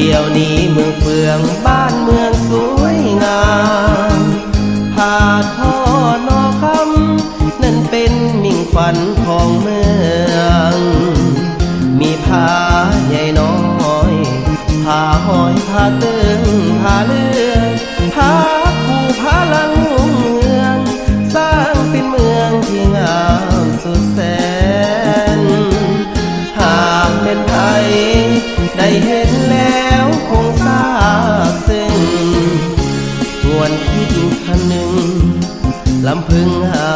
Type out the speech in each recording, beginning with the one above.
ດຽວນີ້ເມືອງເຟືອງບ້ານເມືອງສວຍງາມ ພາທອນອຄຳ ນັ້ນເປັນມິ່ງຂວັນຂອງເມືອງ ມີພາໃຫຍ່ນ້ອຍ ພາຫ້ອຍ ພາເຕີງ ພາເຫຼືອ ພາຄູ່ພາລັງຮຸ່ງເຮືອງ ສ້າງເປັນເມືອງທີ່ງາມສຸດແສນ ຫາກແມ່ນໃຜໄດ້ເຫັນແລ້ວຄົງຊາບຊຶ້ງ ຄວນຄິດຄຳນຶງ ລຳເພິງຫາ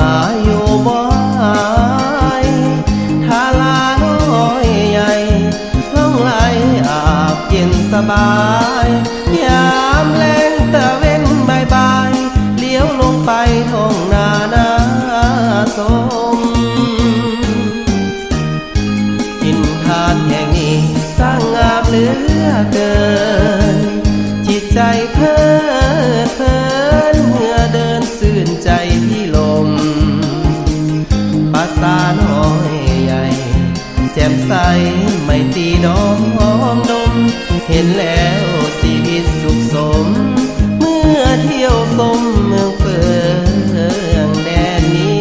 ຢູ່ບໍ່ຫາຍ ທາລານ້ອຍໃຫຍ່ ລ່ອງໄຫຼອາບເຢັນສະບາຍ ຍາມແລງຕາເວັນບາຍໆ ຫຼຽວລົງໄປທ້ອງນາໜ້າຊົມ ຖິ່ນຖານແຫ່ງນີ້ຊ່າງງາມເຫຼືອເກີນ ຈິດໃຈເພີດເພີນເມື່ອເດີນຊື່ນໃຈພິລົມ ປາສາດນ້ອຍໃຫຍ່ ແຈ່ມໃສໄມຕີດອມດົມ ເຫັນແລ້ວຊີວິດສຸກສົມ ເມື່ອທ່ຽວຊົມເມືອງເຟືອງແດນນີ້.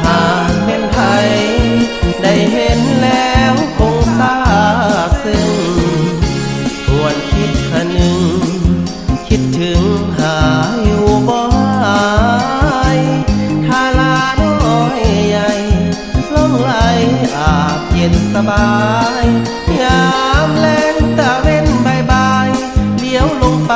ຫາກແມ່ນໃຜໄດ້ເຫັນແລ້ວຄົງຊາບຊຶ້ງ ຄວນຄິດຄະນຶງ ຄິດເຖິງຫາຢູ່ບໍ່ຫາຍ ທາລານ້ອຍໃຫຍ່ ລ່ອງໄຫຼອາບເຢັນສະບາຍ ຍາມແລງຕາເວັນບາຍໆ ຫຼຽວລົງໄປ